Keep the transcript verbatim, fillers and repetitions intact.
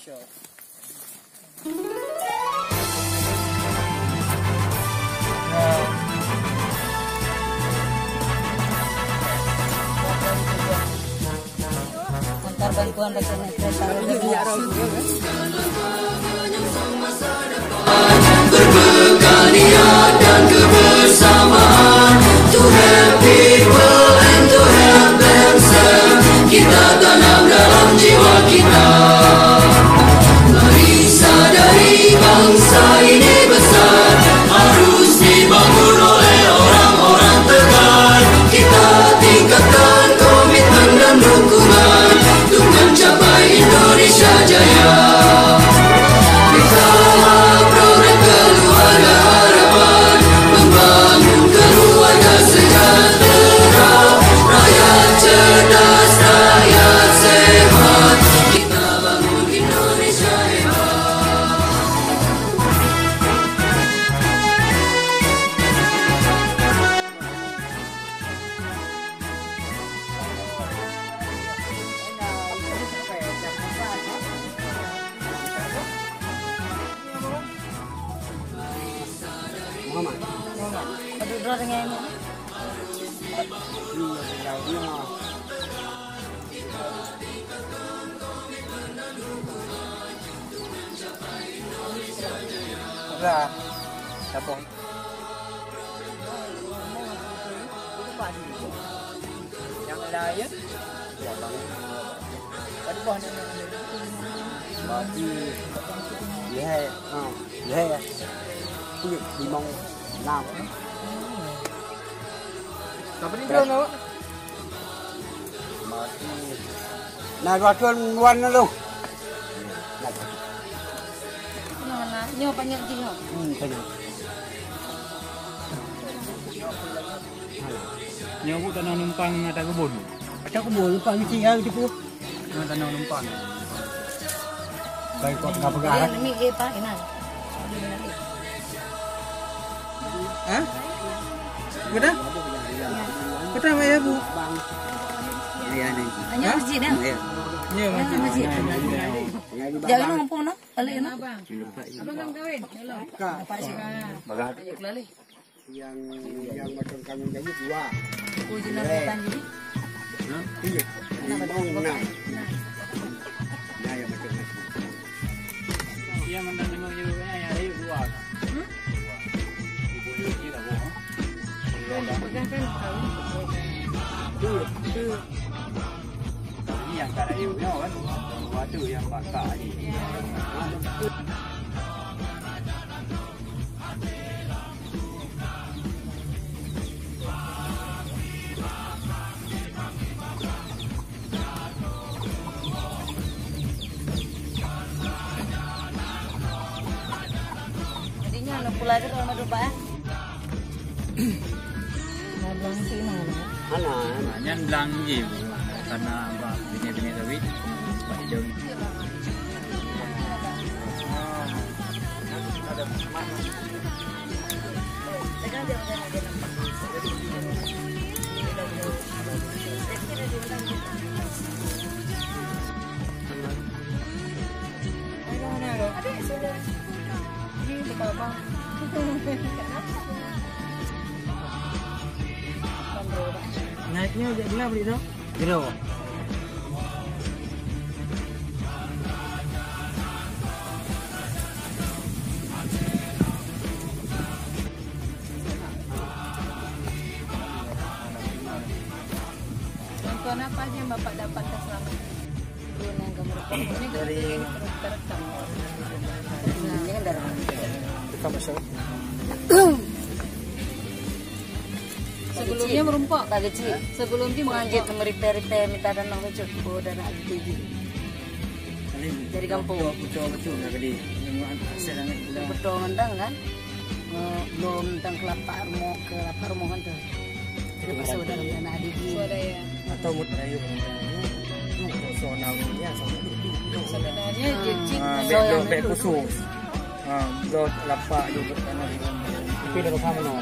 Antar bantuan bagi anak kereta. Muhammad. Muhammad. Padub droe dengan Udah. Siapa? Nyang laén? Ya, bang. Tadi boh ni. Berarti lihai. Ha, lihai ya. Kulit limong enam. Tapi ni dia nak. Berarti. Nah, dua tahun wan dulu. Nah, nah. Nyoe banyak jih, nyoe. Hmm, banyak. Nyoe bu tanoh numpang ata kebun. Ata kebun, numpang misi ya, gitu. Nyoe tanoh numpang. Baik, kok nggak pegang. Ini, eh, Pak, ini. Hah? Betul? Betul, Mak, ya, Bu? Iya, nih. Hanya masjid, ya? Iya. Iya, masjid. Masjid. Jangan lupa, no? Balik, no? Abang. Abang kan kawin? Belum. Kak. Dapat sih. Bagah. Yang, yang macam kami jadi dua. Oh, jenazah tadi. Hah? Iya. Lima, enam. Nah, yang macam-macam. Iya, mantan lima juga, yang ada dua. Hmm? Dua. Ibu dia lagi lah, Bu. Kan dipegang kan, kawin. Betul, betul. Ini yang tak ada, kan? Dua tu yang bakar ni. Iya. Jadi nyan, pulai tu kalau madu, Pak, eh? Nah, blang sih, nah, nah. Mana? Nah, nyan blang je, Bu. Karena bak bini-bini sawit, bak hijau. Naiknya jak gila beli tu. Gila. Bantuan apa aja yang Bapak dapatkan selama ini? Dari sebelumnya merompak. Pak Kecil. Sebelum dia merompak. Menganjit meripeh-ripeh minta dana khusus. Oh, dana aktif. Dari kampung. Betul, betul, betul. Betul, mantap kan? Eh, belum tentang kelapa rumoh, kelapa rumoh kan tu. Jadi, pasal dalam dana A D G. Swadaya. Atau mut rayu. Sebenarnya, ah, jadi, ah, so yang dulu. Ah, bloe lapak juga. Tapi dah sama.